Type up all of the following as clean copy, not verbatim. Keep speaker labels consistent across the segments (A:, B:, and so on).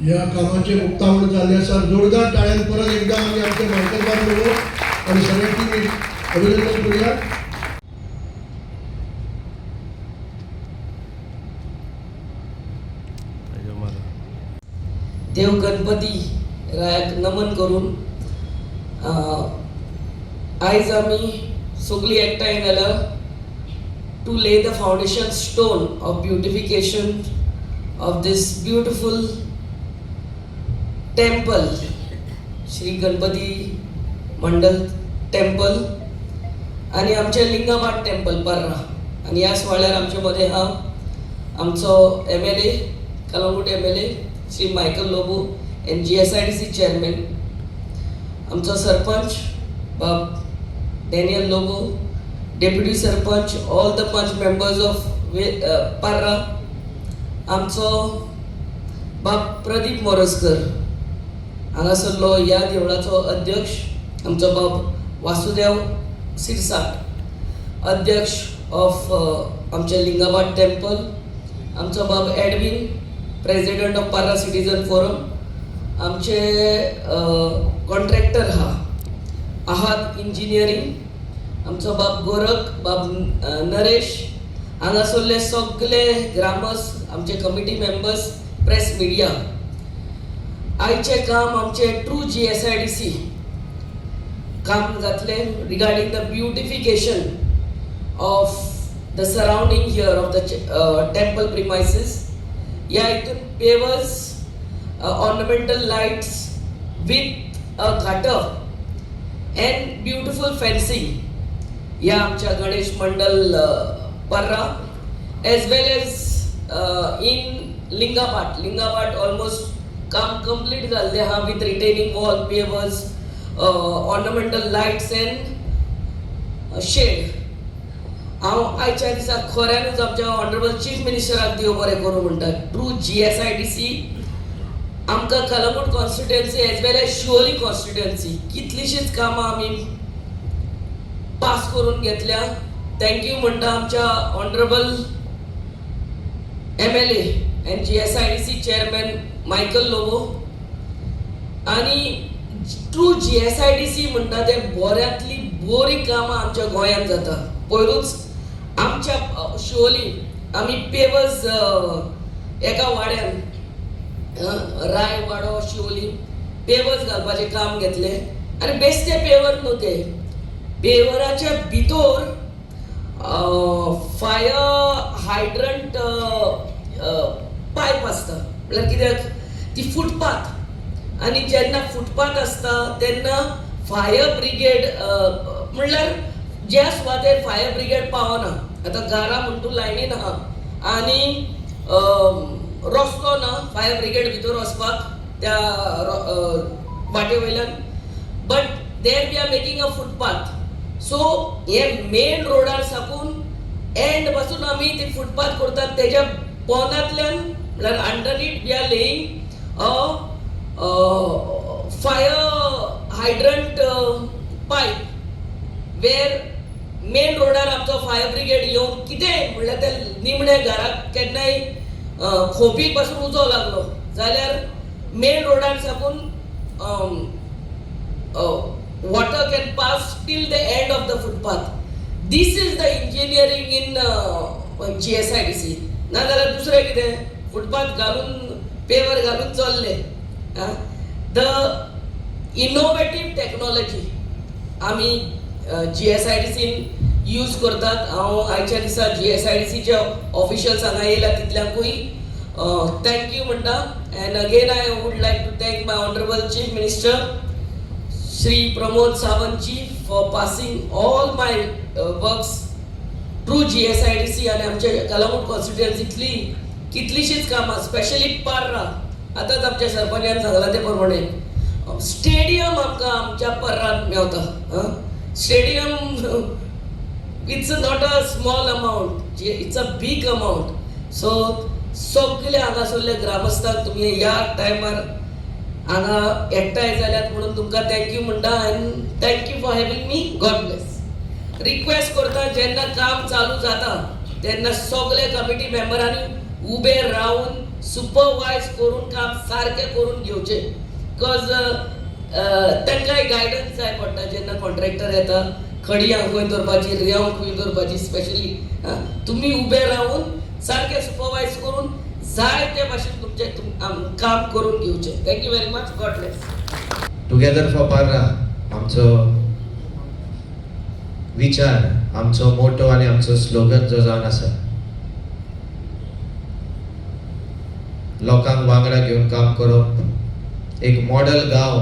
A: ह्या कामाचें उक्तावण जाल्लें आसा. जोरदार टाळ्यान परत एकदा आमी आमचे मायकल बाब लोबो आनी सगळ्या टिमीक अभिनंदन करूया.
B: देव गणपती रायाक नमन करून आयज आमी सगळीं एकठांय जाल्या to lay the foundation stone of beautification of this beautiful temple, Shri Ganpati Mandal temple आनी आमचें लिंगाभाट टेम्पल पर्रा. आनी ह्या सुवाळ्यार आमचे मदें आहा आमचो MLA, Calangute MLA Shri Michael Lobo and GSIDC chairman, आमचो सरपंच बाब Daniel Lobo, deputy sarpanch, all the panch members of Parra, आमचो बाब प्रदीप मोरजकर हांगासरलो ह्या देवळाचो अध्यक्ष, आमचो बाब वासुदेव सिरसाट, अध्यक्ष ऑफ आमचें लिंगाभाट टेम्पल, आमचो बाब Edwin, president of Parra citizen forum, आमचे कॉन्ट्रॅक्टर आहा आहात इंजिनियरींग, आमचो बाब गोरख, बाब नरेश, हांगासरले सगळे ग्रामस्थ, आमचे कमिटी मेंबर्स, प्रेस मिडिया. आयचें काम आमचें ट्रू जीएसआयडीसी काम जातलें regarding the beautification of the surrounding here of the temple premises. ह्या हितून pavers, ornamental lights with a gutter and beautiful fencing ह्या आमच्या गणेश मंडल पर्रा as well as in Lingabhat. Lingabhat almost काम कंप्लीट जाल्लें आहा with retaining wall, pavers, ornamental lights and shed. हांव आयच्या दिसा खऱ्यानूच आमच्या ऑनरेबल चीफ मिनिस्टराक देव बरें करूं म्हणटा. ट्रू जीएसआयडीसी आमकां Calangute constituency as well as Siolim constituency कितलींशींच कामां आमी पास करून घेतल्या. Thank you म्हणटा आमच्या honourable MLA and GSIDC chairman Michael Lobo. आनी ट्रू जीएसआयडीसी म्हणटा ते बऱ्यांतली बरीं कामां आमच्या गोंयांत जाता. पयरूच आमच्या शिवोली आमी पेवर्स एका वाड्यान, राय वाडो शिवोली, पेवर्स घालपाचें काम घेतलें आनी बेश्टे पेवर न्हू, ते पेवराच्या भितर फायर हायड्रंट पायप आसता. म्हळ्यार कित्याक ती फुटपाथ आनी जेन्ना फुटपाथ आसता तेन्ना फायर ब्रिगेड, म्हणल्यार ज्या सुवातेर फायर ब्रिगेड पावना, आतां घरां म्हण तूं लायनीन आहा आनी रस्तो ना फायर ब्रिगेड भितर वचपाक त्या वाटे वयल्यान, but there we are making a footpath. So हे मेन रोडार साकून एंड पासून आमी ती फुटपाथ करतात. तेज्या पोनांतल्यान, म्हळ्यार underneath, we are laying a fire hydrant pipe where main रोडार आमचो फायर ब्रिगेड येवन कितेंय, म्हणल्यार ते निमणे घराक केन्नाय खोपीक पासून उजो लागलो जाल्यार मेन रोडार साकून water can pass till the end of the footpath. This is the engineering in GSIDC. नाजाल्यार दुसरें कितें, फुटपाथ घालून, पेवर घालून चल्ले. The innovative technology आमी जीएसआयडीसीन यूज करतात. हांव आयच्या दिसा जीएसआयडीसीचे ऑफिशियल्स हांगा येयल्या तितल्यांकूय thank you म्हणटा. And again I would like to thank my honourable chief minister Shri Pramod Sawantji for passing all my works through GSIDC. आनी आमच्या कलंगूट कॉन्स्टिट्युएन्सीतली कितलीशींच कामां, स्पेशली पार्रा, आतांच आमच्या सरपंचान सांगलां ते प्रमाणे स्टेडियम आमकां आमच्या पर्रान मेवता. Stadium, it's not a small amount, it's a big amount. So सगळे हांगासरले ग्रामस्थांक तुमी ह्या टायमार हांगा एकठांय जाल्यात म्हणून तुमकां thank you म्हणटा आनी thank you for having me. God bless. Request करता, जेन्ना काम चालू जाता तेन्ना सगळे कमिटी मेंबरांनी उबे रावन सुपरवायज करून काम सारकें करून घेवचें, because तांकांय गायडन्स जाय पडटा जेन्ना कॉन्ट्रॅक्टर येता, खडी हांगा खंय दवरपाची, रेंव खंय दवरपाची. स्पेशली तुमी उबे रावन सारकें सुपरवायज करून जाय ते भाशेन तुमचें काम करून घेवचें. Thank you very much, God bless.
C: Together for Parra आमचो विचार, आमचो मोटो आनी आमचो स्लोगन जो जावन आसा, लोकांक वांगडा घेवन काम करप, एक मॉडल गांव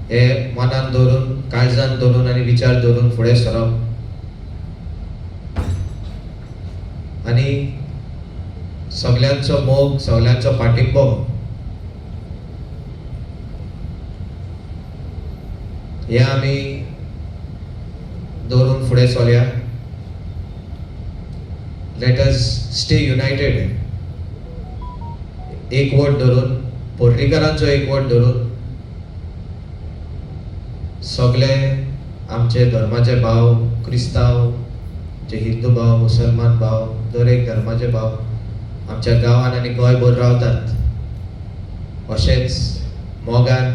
C: हे मनान दवरून, काळजान दवरून आनी विचार दवरून फुडें सरप आनी सगल्यांचो मोग, सगल्यांचो पाठिंबो हे आमी दवरून फुडें चलया. Let us stay united. एकवट धरून, पर्रीकारांचो एकवट धरून, सगळे आमचे धर्माचे भाव, क्रिस्तांव, जे हिंदू भाव, मुसलमान भाव, दर एक धर्माचे भाव आमच्या गांवान आनी गोंयभर रावतात, अशेंच मोगान,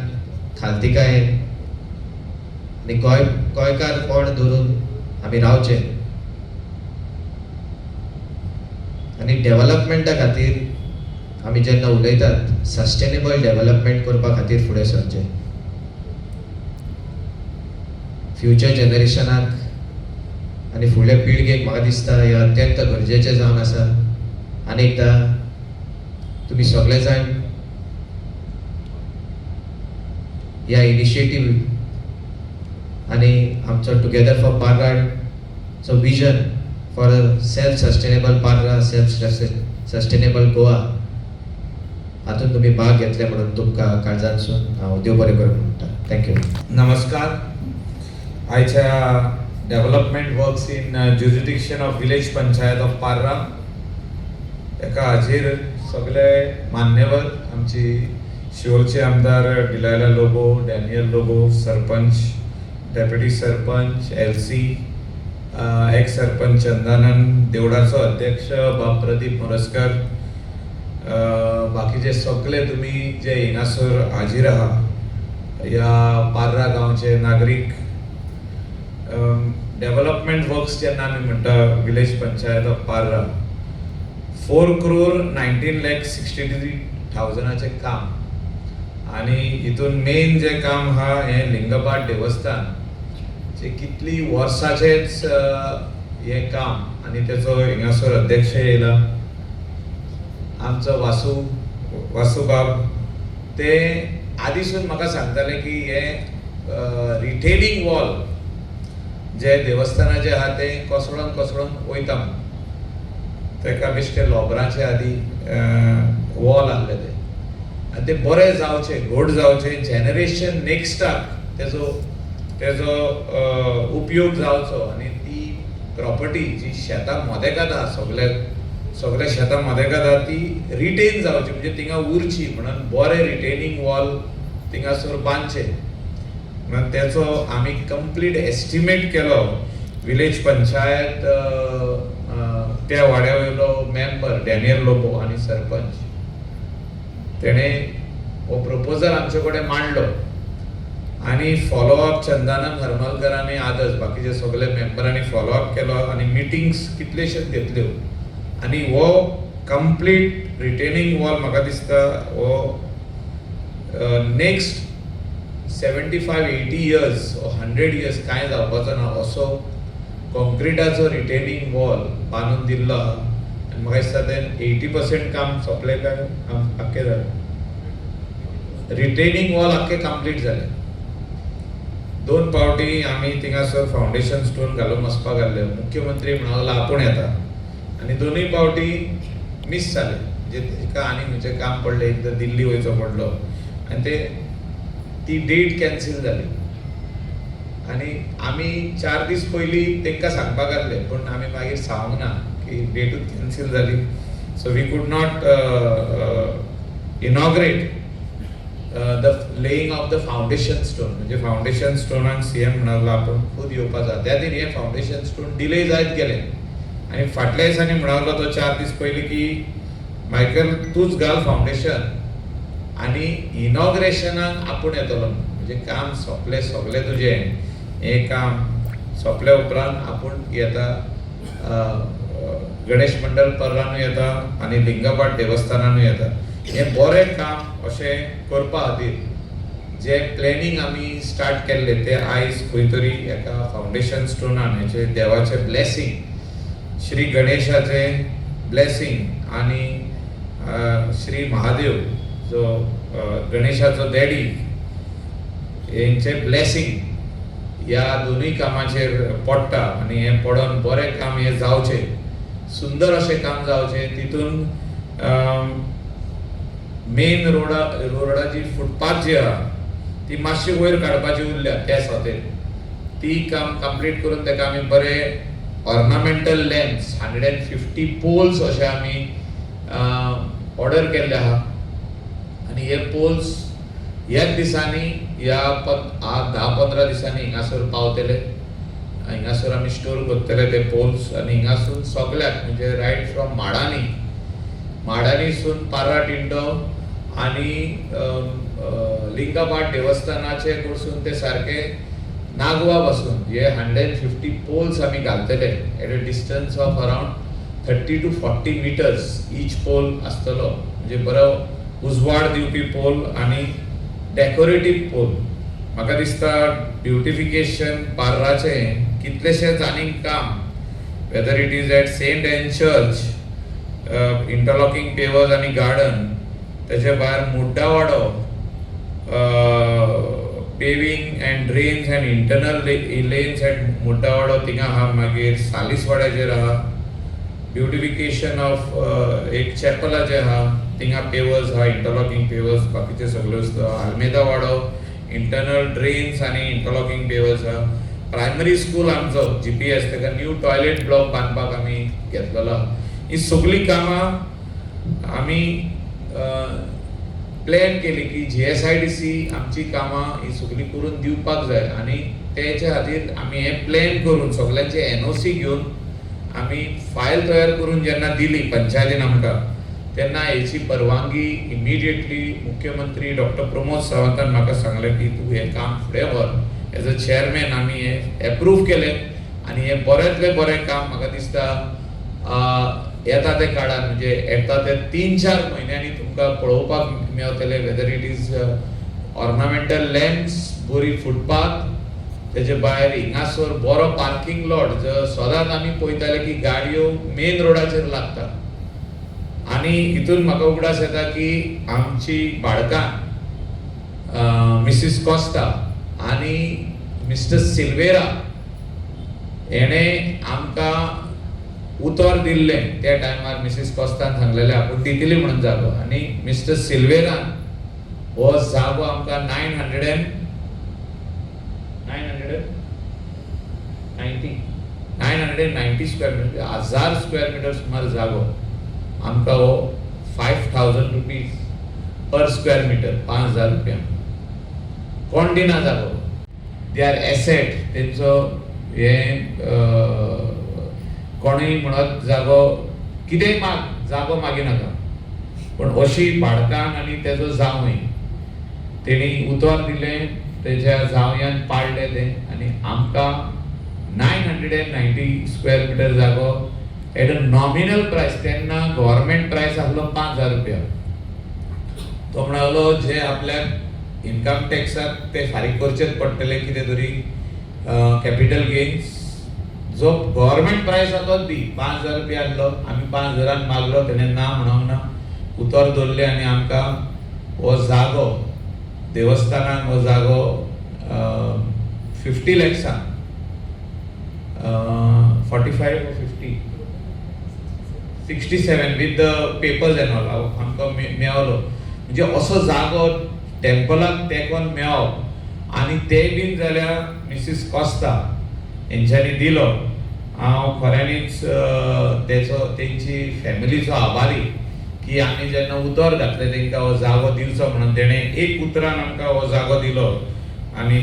C: खालतिकायेन आनी गोंयकारपण धरून आमी रावचे आनी डेव्हलपमेंटा खातीर आमी जेन्ना उलयतात, सस्टेनेबल डेव्हलपमेंट करपा खातीर फुडें सरचें. फ्युचर जनरेशनाक आनी फुडल्या पिळगेक म्हाका दिसता हें अत्यंत गरजेचें जावन आसा. आनी एकदां तुमी सगळे जाण ह्या इनिशिएटीव आनी आमचो टुगेदर फॉर पार्राचो vision for a self sustainable Parra, self sustainable Goa हातूंत तुमी भाग घेतले म्हणून तुमकां काळजांतसून हांव देव बरें करूं म्हणटा. Thank you.
D: नमस्कार. आयच्या development works in jurisdiction of village panchayat of Parra एका हाजीर सगळे मान्यवर, आमची शिवोलचे आमदार Delilah Lobo, Daniel Lobo, sarpanch, deputy sarpanch, LC, ex sarpanch Chandanand, देवळाचो अध्यक्ष बाब प्रदीप मोरजकर, बाकीचे सगळे तुमी जे हिंगासर हाजीर आहा, ह्या पार्रा गांवचे नागरीक. डेव्हलपमेंट वर्क्स जेन्ना आमी म्हणटा, village panchayat of Parra, 4 crore 19 lakh 63 थावजंडाचें काम आनी हितून मेन जें काम आहा हें लिंगभाट देवस्थान, जे कितली वर्साचेंच हें काम आनी तेचो हिंगासर अध्यक्ष येयला आमचो वासू, वासूबाब. ते आदीसून म्हाका सांगताले की हें रिटेनिंग वॉल जे देवस्थानाचें आहा तें कोसळोन कोसळोन वयता म्हणून. तेका बेश्टे लोबराचे आदी वॉल आहले ते आनी ते बरें जावचें, घट जावचें, जनरेशन नेक्स्टाक तेजो उपयोग जावचो आनी ती प्रॉपर्टी जी शेतां मदेकात आहा, सगळे सगळे शेतां मदेकात आहा, ती रिटेन जावची, म्हणजे थिंगा उरची म्हणून बरें रिटेनिंग वॉल थिंगासर बांदचें म्हणून तेचो आमी कंप्लीट एस्टिमेट केलो. विलेज पंचायत त्या वाड्या वयलो मेंबर डॅनियल लोबो आनी सरपंच, तेणें हो प्रपोजल आमचे कडेन मांडलो आनी फॉलोअप चंदानंद हरमलकर आनी आदर्स बाकीचे सगळे मेंबरांनी फॉलोअप केलो आनी मिटिंग्स कितलेशेच घेतल्यो आनी हो कंप्लीट रिटेनिंग वॉल म्हाका दिसता हो next 75 80 years, 100 years कांय जावपाचो ना असो कॉन्क्रिटाचो रिटेनिंग वॉल बांदून दिल्लो आहा. आनी म्हाका दिसता तें 80% काम सोंपलें काय आख्खें जालें, रिटेनिंग वॉल आख्खें कंप्लीट जालें. दोन पावटी आमी थिंगासर फावंडेशन स्टोन घालूंक वचपाक आसले, मुख्यमंत्री म्हणूंक लागलो आपूण येता आनी दोनूय पावटी मीस जाले. म्हणजे तेका आनी खंयचें काम पडलें, एकदां दिल्ली वयचो पडलो आनी ते ती डेट कॅन्सील जाली. आनी आमी 4 दीस पयलीं तांकां सांगपाक आसले, पूण आमी मागीर सांगूंक ना की डेटूच कॅन्सील जाली, so we could not inaugurate the laying of the foundation stone. म्हणजे फावंडेशन स्टोनाक सी एम म्हणलो आपूण खूद येवपाचो, त्या खातीर हें फावंडेशन स्टोन डिले जायत गेलें. आनी फाटल्या दिसांनी म्हणलो तो 4 दीस पयलीं की मायकल, तूंच घाल फावंडेशन आनी इनॉग्रेशनाक आपूण येतलो. म्हणजे काम सोंपलें सगलें तुजें, हें काम सोंपल्या उपरांत आपूण येता, गणेश मंडळ पर्रानूय येता आनी लिंगापाट देवस्थानानूय येता. हें बरें काम अशें करपा खातीर जे प्लॅनिंग आमी स्टार्ट केल्लें, तें आयज खंय तरी एका फावंडेशन स्टोनान हेचें देवाचें ब्लेसींग, श्री गणेशाचें ब्लेसींग आनी श्री महादेव जो गणेशाचो डॅडी, हेंचें ब्लेसींग ह्या दोनूय कामाचेर पडटा. आनी हें पडोन बरें काम हें जावचें, सुंदर अशें काम जावचें. तितून मेन रोडाची फुटपाथ जी आहा ती मातशी वयर काडपाची उरल्या त्या सोतेर. ती काम कंप्लीट करून ताका आमी बरे ornamental lamps, 150 poles अशे आमी ऑर्डर केल्ले आहा. आनी हे पोल्स ह्याच दिसांनी, ह्या 10-15 दिसांनी हिंगासर पावतले. हिंगासर आमी स्टोर करतले ते पोल्स आनी हिंगासून सगल्याक, म्हणजे रायट फ्रॉम माडांनी, माडांनीसून पार्रा टिंडो आनी लिंगाभाट देवस्थानाचे कडसून ते सारके नागवा पासून हे 150 पोल्स आमी घालतले at a distance of around 30 to 40 meters each pole आसतलो. म्हणजे बरो उजवाड दिवपी पोल आनी डेकोरेटीव पोल. म्हाका दिसता ब्युटिफिकेशन पार्राचें कितलेशेंच आनीक काम, whether it is at Saint Ann Church, interlocking pavers आनी गार्डन, तेजे भायर मुड्डावाडो paving and drains and internal lanes at Muddawado थिंगा आहा, मागीर सालीसवाड्याचेर आहा, ब्युटिफिकेशन ऑफ एक चॅपलाचें आहा, थिंगा पेवर्स आहा, इंटरलॉकिंग पेवर्स, बाकीचे सगळ्यो वस्तू आहा. आल्मेदा वाडो इंटरनल ड्रेन्स आनी इंटरलॉकिंग पेवर्स आहा. प्रायमरी स्कूल आमचो जीपीएस, ताका न्यू टॉयलेट ब्लॉक बांदपाक आमी घेतलेलो आहा. ही सगळीं कामां आमी प्लॅन केली की जीएसआयडीसी आमची कामां ही सगळीं करून दिवपाक जाय. आनी तेच्या खातीर आमी हें प्लॅन करून सगल्यांचे एनओसी घेवन आमी फायल तयार करून जेन्ना दिली पंचायतीन आमकां, तेन्ना हेची परवानगी इमिडिएटली मुख्यमंत्री डॉक्टर प्रमोद सावंतान म्हाका सांगलें की तूं हें काम फुडें व्हर. एज अ चेअरमॅन आमी हें एप्रूव केलें आनी हें बऱ्यांतलें बरें काम म्हाका दिसता येता ते काळान, म्हणजे येता ते 3-4 म्हयन्यांनी तुमकां पळोवपाक मेवतले, whether it is ornamental lamps, बरी फुटपाथ, तेजे भायर हिंगासर बरो पार्किंग लॉट, जो सदांच आमी पळयताले की गाडयो मेन रोडाचेर लागता. आनी हितून म्हाका उगडास येता की आमची भाडकान्न मिसीस कॉस्ता आनी मिस्टर सिल्वेरा हेणें आमकां उतर दिल्लें. त्या टायमार मिसीस कॉस्तान सांगलेलें आपूण दितली म्हणून जागो आनी मिस्टर सिल्वेरान हो जागो आमकां 990 square meter, 1000 square meter सुमार जागो आमकां हो ₹5,000 per square meter, 5,000 रुपया कोण दिना जागो. They are asset. तेंचो हें कोणूय म्हणत जागो कितेंय माग, जागो मागिनाका. पूण अशी भाडकान्न आनी तेजो जावंय, तेणी उतर दिलें, तेज्या जावयान पाळ्ळें तें आनी आमकां 990 square meter जागो एट अ नॉमिनल प्रायस. तेन्ना गव्हर्मेंट प्रायस आसलो 5,000 रुपया. तो म्हणालो जे आपल्याक इन्कम टॅक्साक ते फारीक करचेच पडटले कितें तरी कॅपिटल गेन्स, जो गव्हर्मेंट प्रायस आसा तोच दी. 5,000 रुपया आसलो. आमी 5,000न मागलो, तेणें ना म्हणोंक ना, उतर दवरलें आनी आमकां हो जागो, देवस्थानाक हो जागो 50 लॅक्सान, 45, 50, 67 with the papers and all आमकां मेवलो. म्हणजे असो जागो टेम्पलाक तेंकोन मेवप आनी ते बीन जाल्यार मिसीस कॉस्ता हेंच्यांनी दिलो. हांव खऱ्यांनीच तेचो, तेंची फॅमिलीचो आभारी की आमी जेन्ना उतर घातलें तेंकां हो जागो दिवचो म्हणून, तेणें एक उतरान आमकां हो जागो दिलो. आनी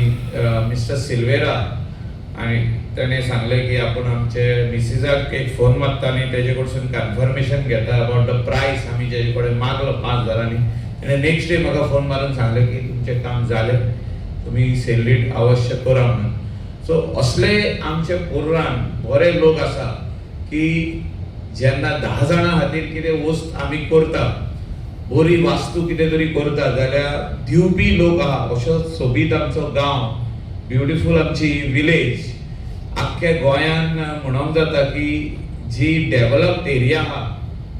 D: मिस्टर सिल्वेरा आनी ताणें सांगलें की आपूण आमचे मिसिजाक एक फोन मारता आनी तेजे कडसून कन्फर्मेशन घेता अबावट the प्रायस. आमी जेजे कडेन मागलो 5,000नी, ताणें नेक्स्ट डे म्हाका फोन मारून सांगलें की तुमचें काम जालें, तुमी सेल डीड अवश्य करा म्हणून. सो असले आमचे पोर्रान बरे लोक आसा की जेन्ना 10 जाणां खातीर कितें वस्त आमी करता, बरी वास्तू कितें तरी करता जाल्यार दिवपी लोक आहा. असो सोबीत आमचो गांव, ब्युटिफूल आमची विलेज. आख्ख्या गोंयान म्हणोंक जाता की जी डेवलप्ड एरिया आहा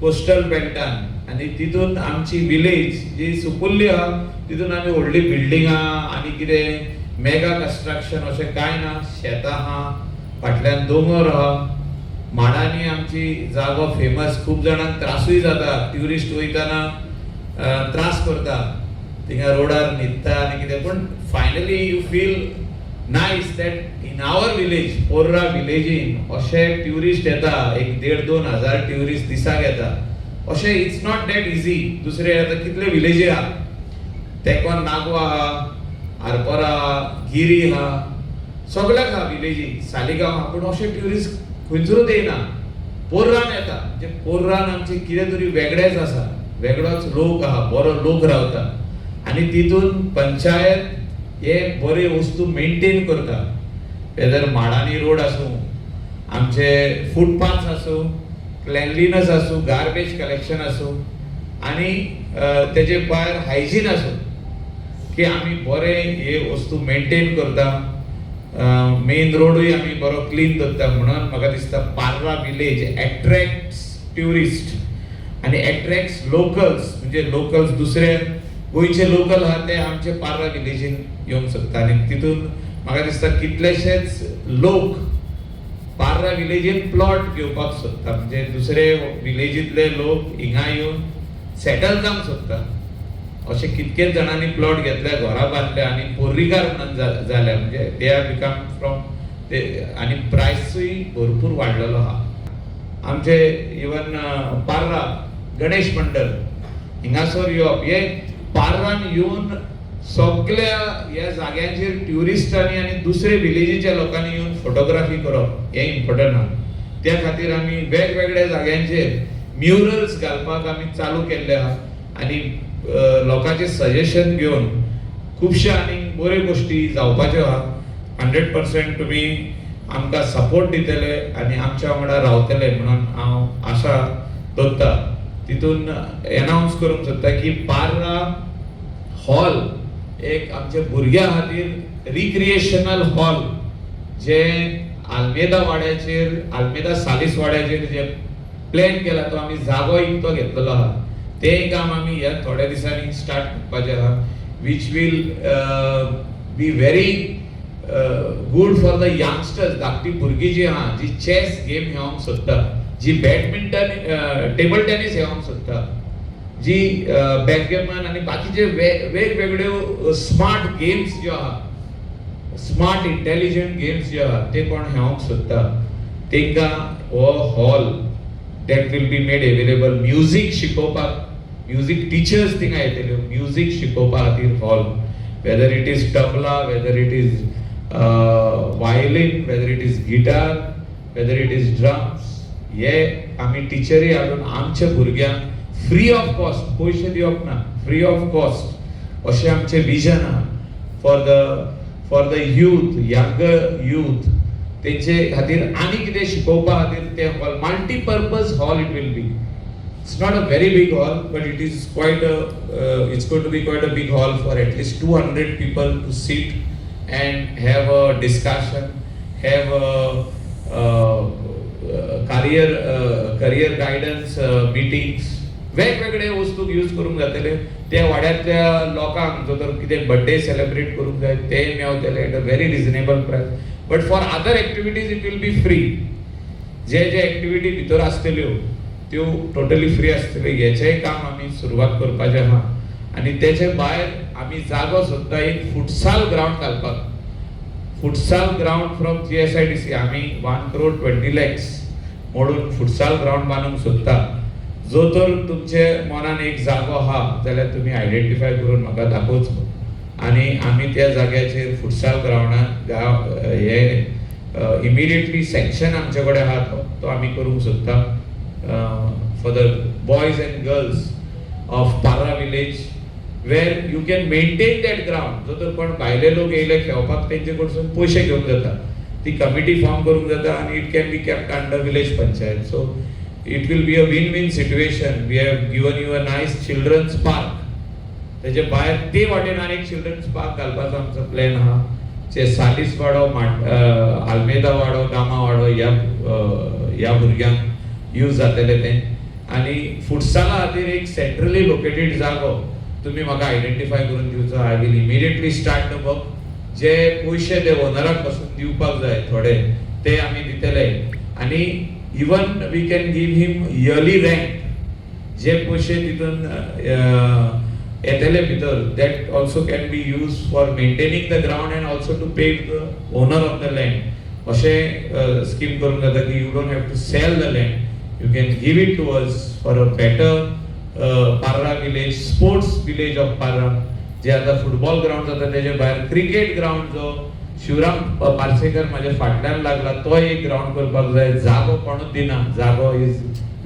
D: कोस्टल बेल्टान आनी तितून आमची विलेज जी सुपुल्ली आहा, तितून आमी व्हडली बिल्डिंगां आनी कितें मेगा कन्स्ट्रक्शन अशें कांय ना. शेतां आहा, फाटल्यान दोंगर आहा, माडांनी आमची जागो फेमस. खूब जाणांक त्रासूय जाता, ट्युरिस्ट वयताना त्रास करता, थिंगा रोडार न्हिदता आनी कितें. पूण finally you feel nice that in our village, Porra विलेजीन अशे ट्युरिस्ट येता, एक देड दोन हजार ट्युरिस्ट दिसाक येता अशें. It's not that easy. दुसरे आतां कितले विलेजी आहा, तेकोन नागवा आहा, आरपोरा आहा, गिरी आहा, सगळ्याक आहा विलेजी, सालिगांव आहा, पूण अशे ट्युरिस्ट खंयसरूच येयना, पोर्रान येता. म्हणजे पोर्रान आमचें कितें तरी वेगळेंच आसा, वेगळोच लोक आहा, बरो लोक रावता आनी तितून पंचायत हे बरे वस्तू मेंटेन करता. वेदर माडांनी रोड आसूं, आमचे फुटपाथ आसूं, क्लेनलीनस आसूं, गार्बेज कलेक्शन आसूं आनी तेजे भायर हायजीन आसूं, की आमी बरे हे वस्तू मेंटेन करता. मेन रोडूय आमी बरो क्लीन दवरता. म्हणून म्हाका दिसता पार्रा विलेज एट्रॅक्ट्स ट्युरिस्ट आनी एट्रॅक्ट्स लोकल्स. म्हणजे लोकल्स, दुसरे गोंयचे लोकल आहा ते आमचे पार्रा विलेजीन येवंक सोदता आनी तितून म्हाका दिसता कितलेशेच लोक पार्रा विलेजीन प्लॉट घेवपाक सोदता. म्हणजे दुसरे विलेजींतले लोक हिंगा येवन सेटल जावंक सोदता. अशे कितकेच जाणांनी प्लॉट घेतले, घरां बांदल्या आनी पोर्रीकार म्हणून जाल्या. म्हणजे they are become from ते आनी प्रायसूय भरपूर वाडलेलो आहा. आमचे इवन पार्रा गणेश मंडळ हिंगासर येवप, हे पार्रान येवन सगल्या ह्या जाग्यांचेर ट्युरिस्टांनी आनी दुसरे विलेजीच्या लोकांनी येवन फोटोग्राफी करप हें इम्पॉर्टंट आहा. त्या खातीर आमी वेगवेगळ्या जाग्यांचेर म्युरल्स घालपाक आमी चालू केल्ले आहा आनी लोकांचे सजेशन घेवन खुबशे आनी बऱ्यो गोश्टी जावपाच्यो आहा. 100% तुमी आमकां सपोर्ट दितले आनी आमच्या वांगडा रावतले म्हणून हांव आशा दवरता. तितून एनावन्स करूंक सोदता की पार्रा हॉल एक आमच्या भुरग्यां खातीर रिक्रिएशनल हॉल, जे आल्मेदा वाड्याचेर, आल्मेदा सालीस वाड्याचेर जे प्लॅन केला, तो आमी जागो इकतो घेतलेलो आहा. तें काम आमी ह्या थोड्या दिसांनी स्टार्ट करपाचें आहा, which will be very good for the youngsters. धाकटी भुरगीं जी आहा, जी चॅस गेम खेळोंक सोदता, जी बॅडमिंटन, टेबल टेनीस खेळोंक सोदता, जी बॅकगॅमन आनी बाकीचे वेगवेगळ्यो स्मार्ट गेम्स ज्यो आहा, स्मार्ट इंटेलिजंट गेम्स ज्यो आहा, ते कोण खेळोंक सोदता तेंकां हो hall that will be made available. Music शिकोवपाक म्युजीक टिचर्स थिंगा येतल्यो. म्युजीक शिकोवपा खातीर hall, whether it is tabla, whether it is violin, whether it is guitar, whether it is drums, हे आमी टिचरी हाडून आमच्या भुरग्यांक फ्री ऑफ कॉस्ट, पयशे दिवप ना, फ्री ऑफ कॉस्ट अशें आमचें विजन आहा for the youth, younger youth. तेंचे खातीर आनी कितें शिकोवपा खातीर तें hall, multipurpose hall it will be. It's not a very big hall, but it's going to be quite a big hall for at least 200 people to sit and have a discussion, have a career guidance meetings. वेगवेगळे वस्तूक use करूंक जातले. त्या वाड्यांतल्या लोकांक जो तर कितें birthday celebrate करूंक जाय ते मेवतले at a very reasonable price, but for other activities it will be free. J J activity भितर आसतल्यो त्यो टोटली फ्री आसतल्यो. हेचेंय काम आमी सुरवात करपाचें आहा आनी तेचे भायर आमी जागो सोदता एक फुटसाल ग्रावंड घालपाक. Futsal ground from GSIDC आमी 1 करोड 20 लॅक्स मोडून फुटसाल ग्रावंड बांदूंक सोदता. जो तर तुमचे मनान एक जागो आहा जाल्यार तुमी आयडेंटिफाय करून म्हाका दाखोवचो आनी आमी त्या जाग्याचेर फुटसाल ग्रावंडार हे इमिडिएटली सँक्शन आमचे कडेन आहा तो तो आमी करूंक सोदता for the boys and girls of Parra village, where you can maintain that ground. जो तर कोण भायले लोक येयले खेळपाक, तेंचे कडसून पयशे घेवंक जाता, ती कमिटी फॉर्म करूंक जाता आनी it can be kept under village panchayat. So it will be a win win situation. We have given you a nice children's park. तेजे भायर ते वाटेन आनी एक चिल्ड्रन्स पार्क घालपाचो आमचो प्लॅन आहा, जे सालीस वाडो, आल्मेदा वाडो, गामा वाडो ह्या भुरग्यांक यूज जातलें तें. आनी फुटसाला खातीर एक सेंट्रली लोकेटेड जागो तुमी म्हाका आयडेंटिफाय करून दिवचो. I will immediately start the work. जे पयशे ते ओनराक पासून दिवपाक जाय थोडे, ते आमी दितले आनी even we can give him yearly rent. जे पयशे तितून येतले भितर, that also can be use for maintaining the ground and also to pay the owner of the land. अशें स्कीम करूंक जाता की you don't have to sell the land, you can give it to us for a better Parra village, sports village of Parra. जे आतां football ground जाता, तेजे भायर cricket ground, जो शिवराम पार्सेकर म्हाज्या फाटल्यान लागला, तो एक ग्रावंड करपाक जाय. जागो कोणूच दिना, जागो is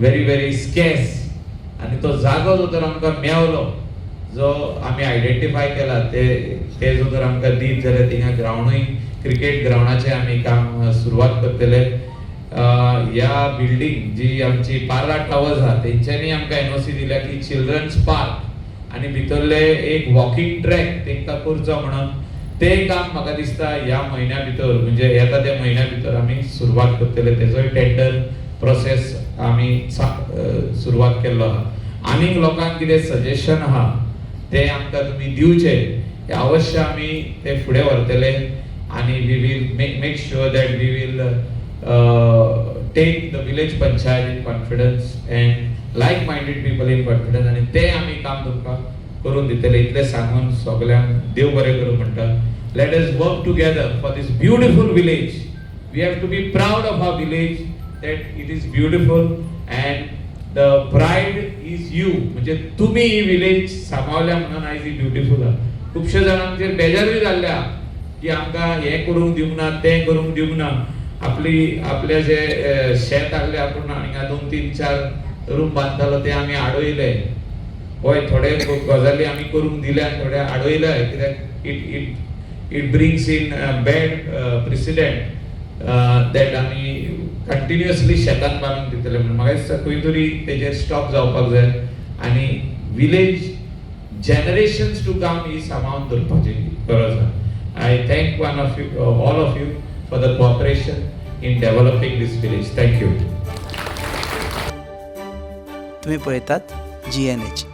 D: very very scarce. आनी तो जागो जो तर आमकां मेवलो, जो आमी आयडेंटिफाय केला, ते ते जो तर आमकां दीत जाल्यार थिंगा ग्रावंडूय, क्रिकेट ग्रावंडाचें आमी काम सुरवात करतले. ह्या बिल्डींग जी आमची पार्रा टावर्स आहा, तेंच्यांनी आमकां एनओसी दिल्या की चिल्ड्रन्स पार्क आनी भितरले एक वॉकिंग ट्रॅक तेंकां करचो म्हणून. तें काम म्हाका दिसता ह्या म्हयन्या भितर, म्हणजे येता त्या म्हयन्या भितर आमी सुरवात करतले. तेजोय टेंडर प्रोसेस आमी सुरवात केल्लो आहा. आनीक लोकांक कितें सजेशन आहा, ते आमकां तुमी दिवचे, हे अवश्य आमी ते फुडें व्हरतले आनी we will make sure that we will take the village panchayat in confidence and like minded people in confidence आनी ते आमी काम तुमकां करून दितले. इतलें सांगून सगल्यांक देव बरें करूं म्हणटा. Let us work together for this beautiful village. We have to be proud of our village, that it is beautiful, and the pride is you. म्हणजे तुमी ही विलेज सांबाळल्या म्हणून आयज ही ब्युटिफूल आहा. खुबशे जाणांचेर बेजारूय जाल्ले आहा की आमकां हें करूंक दिवंक ना, तें करूंक दिवंक ना. आपली आपले जे शेत आहले, आपूण हांगा दोन तीन चार रूम बांदतालो, ते आमी आडयले. हय, थोडे गजाली आमी करूंक दिले आनी थोडे आडयले, कित्याक it brings in bad precedent that आमी कंटिन्युअसली शेतान बांदून दितले म्हणून. म्हाका दिसता खंय तरी तेजेर स्टॉप जावपाक जाय आनी विलेज जनरेशन्स टू कम ही सांबाळून दवरपाची गरज आहा. I thank one of you, all of you, for the cooperation in developing this village. Thank you.
E: तुम्ही पळयतात जीएनएच.